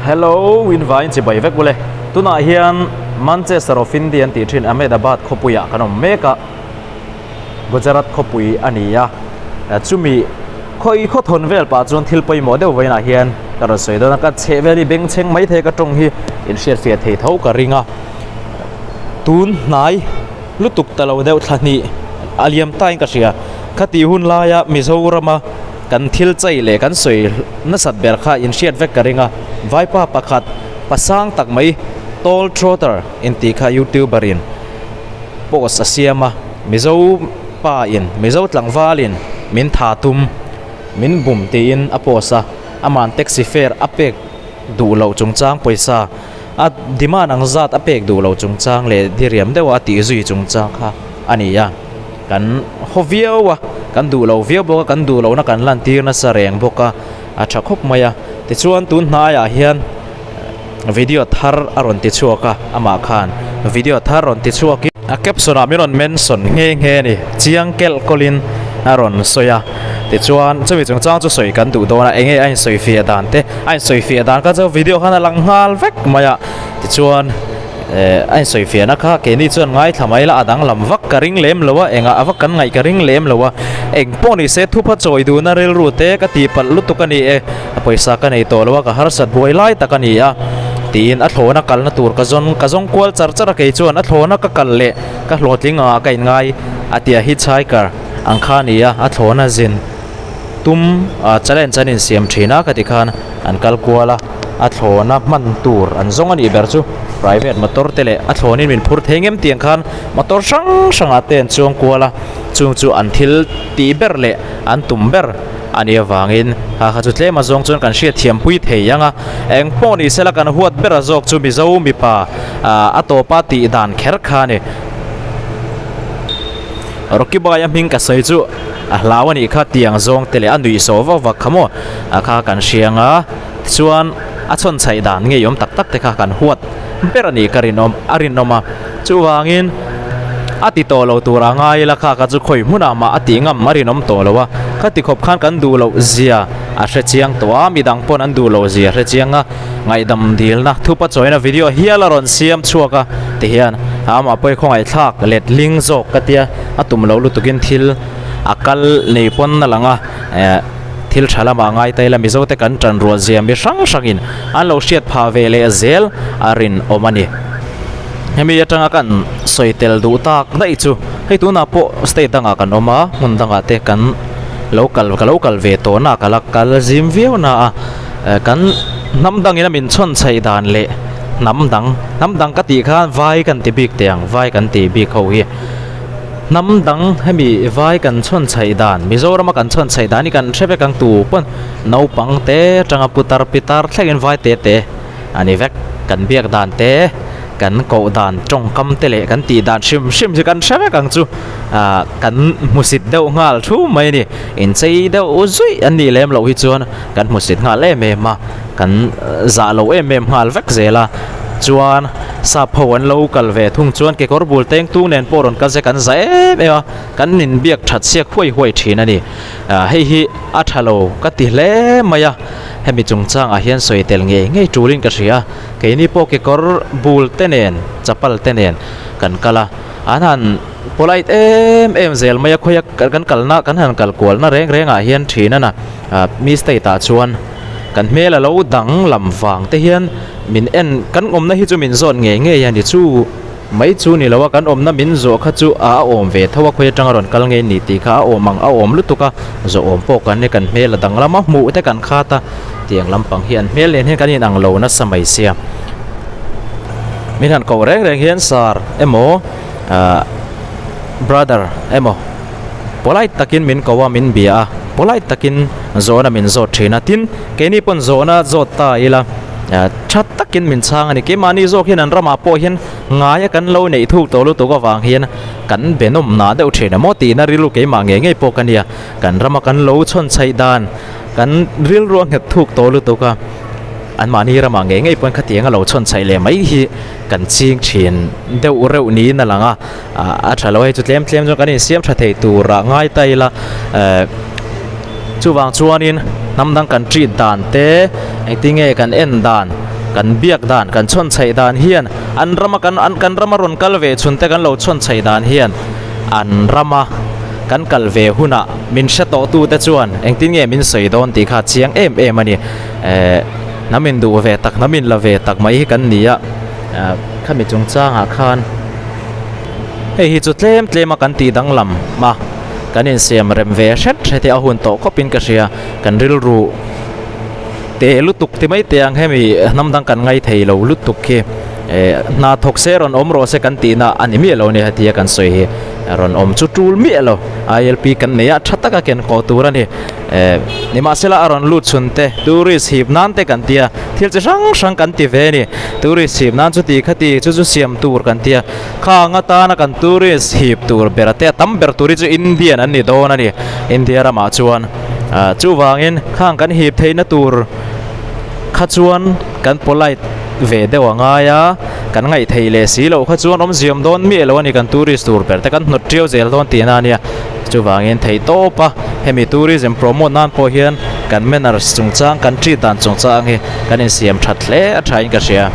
Hello in vain chibai vek ule. Tunah hian Manchester of India an tih thin Ahmedabad khawpuiah kan awm mek a. Gujarat khawpui a ni a. Chumi khawi khaw thawn vel pah chuan thil pawimawh deuh vawiinah hian ka rawn sawi dawn a. Ka chheh vel hi bengchheng mai thei ka tawng hi inhriatfiah thei tho ka ring a. Tun hnai lutuk ta lo deuh thla hnih a liam tain ka hria. Khatih hun laia Mizorama kan thil chei leh kan sawi nasat ber kha inhriat vek ka ring a. Vaipa pakhat pasang tak mai Tall Trotter intih kha youtuber in post a siam a, Mizo pa in Mizo tlangval in min tha tum min bum tiin a post a, aman taxi fare a pek duh loh chungchang pawisa a demand ang zat a pek duh loh chungchang leh diriam deuh a tih zui chungchang kha a ni a, kan haw viau a, kan duh lo viau bawk a, kan duh lohna kan lantir nasa reng bawk a, a tha khawp mai a, tichuan tun hnaiah hian. Video thar a rawn ti chhuak a, amah khan video thar rawn ti chhuak in a caption ah min rawn mention nghe nghe a ni, chiang kelh kawlhin a rawn sawi a, tichuan chumi chungchang chu sawi kan duh dawn a, enge a insawi fiah dan te, a insawi fiah dan kha chu video khan a lang nghal vek mai a, tichuan eh a insawi fiahna kha keini chuan ngaithla mai la a danglam vak ka ring lem lo a, engah a vak kan ngaih ka ring lem lo a, eng pawh ni se thupha chawi duhna rilru te ka tihpalh lutuk a ni e. A pawisa ka nei tawh lo a, ka harsat buai lai tak a ni a, tiin a thlawna kalna tur ka zawn ka zawng kual char char a, kei chuan a thlawna ka kal leh ka hlawhtling angah ka inngai a ti a, hitchhiker ang kha a ni a, a thlawna zin tum challenge an insiam thin a ka ti khan an kal kual a, a thlawna hman tur an zawng a nih ber chu private motor te leh a thlawnin min phur thei ngem tiang khan motor hrang hrangah te an chuang kual a, chung chu an thil tih ber leh an tum ber. A nih avangin ha kha chu tlem a zawng chuan kan hriat thiam pui thei ang a, eng pawh ni sela kan huat ber a zawk chu Mizo mipa a tawpa tih dan kher kha a ni. Rocky Bai-a hming ka sawi chu a hlau a nih kha tiang zawng te leh a nuih sawh vak vak kha maw a kha kan hria ang a, tichuan a chhawnchhaih dan ngeiawm tak tak te kha kan huat ber a nih ka rinawm a rinawm a, chuvangin a ti tawh lo tur a ngai ila kha kha chu khawi hmunah mah a tih ngam a rinawm tawh lo a, kha ti khawp khan kan duh loh zia a hre chiang tawh a, midang pawn an duh loh zia a hre chiang a, ngaihdam dilna thupa chawina video hial a rawn siam chhuak a ti hian amah pawh hi khawngaihthlak let ling zawk ka tia a tum loh lutukin thil a kal nei pawn a lang a eh. Thil tha lamah ngai ta ila Mizote kan tan rual zia mi hrang hrangin an lo hriat phah ve leh zel a rinawm a ni. Hemi atanga kan sawi tel duh tak daih chu hei tunah pawh state dangah kan awm a, hmun dangah te kan lo kal ka lo kal ve tawh na ka la kal zim viau na a, kan hnam dangin a min chhawn chhaih dan leh hnam dang hnam dang ka tih khan vai kan ti bik teh ang vai kan tih bik ho hi. Hnam dang hemi vai kan chhawn chhaih dan, Mizorama kan chhawn chhaih dan hi kan hre vek ang tu pawn naupang te atanga putar pitar thlengin vai te te a ni vek. Kan biak dan te, kan koh dan tawngkam te leh kan tih dan hrim hrim hi kan hre vek ang chu. Ahh kan hmusit deuh nghal thu mai a ni. Inchei deuh zuih an nih lem loh hi chuan kan hmusit nghal em em a, kan zah lo em em nghal vek zel a. Chuan sap ho an lo kal ve thung chuan kekawr bul teng tung nen pawh rawn kal se kan za em em a, kan inbiak that siak huai huai thin a ni. Ah hei hi a tha lo ka ti hle mai a, hemi chungchangah hian sawi tel ngei ngei tulin ka hria a, keini pawh kekawr bul te nen chapal te nen kan kal a, an han polite em em zel mai a, khawia kan kalna kan han kal kualna reng rengah hian thin a na, ah mi state ah chuan. Kan hmel a lo dang lam vang te hian min en kan awmna hi chu min zawt ngei ngei a ni chu mai chu ni lo a kan awmna min zawh kha chu a awm ve tho a khawi atanga rawn kal ngei ni tih kha a awm ang a awm lutuk a zawh awm pawh kan ni kan hmel a dang lam a hmuh te kan khat a tiang lampang hi an hmel nen hian kan inang lo nasa mai sia min han koh reng reng hian sir emaw ah brother emaw. Polite takin min ko a, min bia a, polite takin zawhna min zawt thin a, tin keini pawn zawhna zawt ta ila tha takin min chhang a ni. Keimahni zawk hian an ramah pawh hian ngaia kan lo neih thuk tawh lutuk avang hian kan be nawm nah deuh thin a maw tihna rilru keimah ngei ngei pawh ka nia. Kan rama kan lo chhawn chhaih dan kan rilru a nghet thuk tawh lutuk a, anmahni ramah ngei ngei pawn khatiang a lo chhawn chhaih leh mai hi kan ching thin deuh reuh niin a lang a. A tha lo hei chu tlem tlem chuan kan insiam tha thei turah ngai ta ila eh chuvang chuanin hnam dang kan treat dan te engtin nge kan en dan Kan biak dan, kan chhawnchhaih dan hian an rama kan an kan rama rawn kal ve chhun te kan lo chhawnchhaih dan hian an rama kan kal ve hunah min hre tawh tu te chuan engtin nge min sawi dawn tih kha a chiang em em a ni. Ehh hnam in duh ve tak, hnam in la ve tak mai hi kan ni a, khami chungchangah khan hei hi chu tlem tlem a kan tih danglam a, kan insiam rem ve hret hret hi a hun tawh khawpin ka hria, kan rilru teh lutuk ti mai teh ang hemi hnam dang kan ngai thei lo lutuk hi eh hna thawk se rawn awm rawh se kan tihna a ni miah lo a ni hetia kan sawi hi rawn awm chu tul miah lo I L P kan nei a tha taka ken kawh tur a ni eh nimahsela a rawn lut chhun te tourist hip nan te kan tia thil chi hrang hrang kan ti ve a ni tourist hip nan chuti khati chu chu siam tur kan tia khang atana kan tourist hip tur ber te a tam ber tur hi chu Indian an ni dawn a ni India ramah chuan. Ah chuvangin khang kan hip theihna tur kha chuan kan polite ve deuh a ngai a, kan ngaih theih leh si loh kha chuan awmziam dawn miah lo a ni kan tourist tur ber te kan hnawt tiau zel dawn tihna a nia. Chuvangin theih tawp a, hemi tourism promote nan pawh hian kan manners chungchang kan treat dan chungchang hi kan insiam that hle a thain ka hria.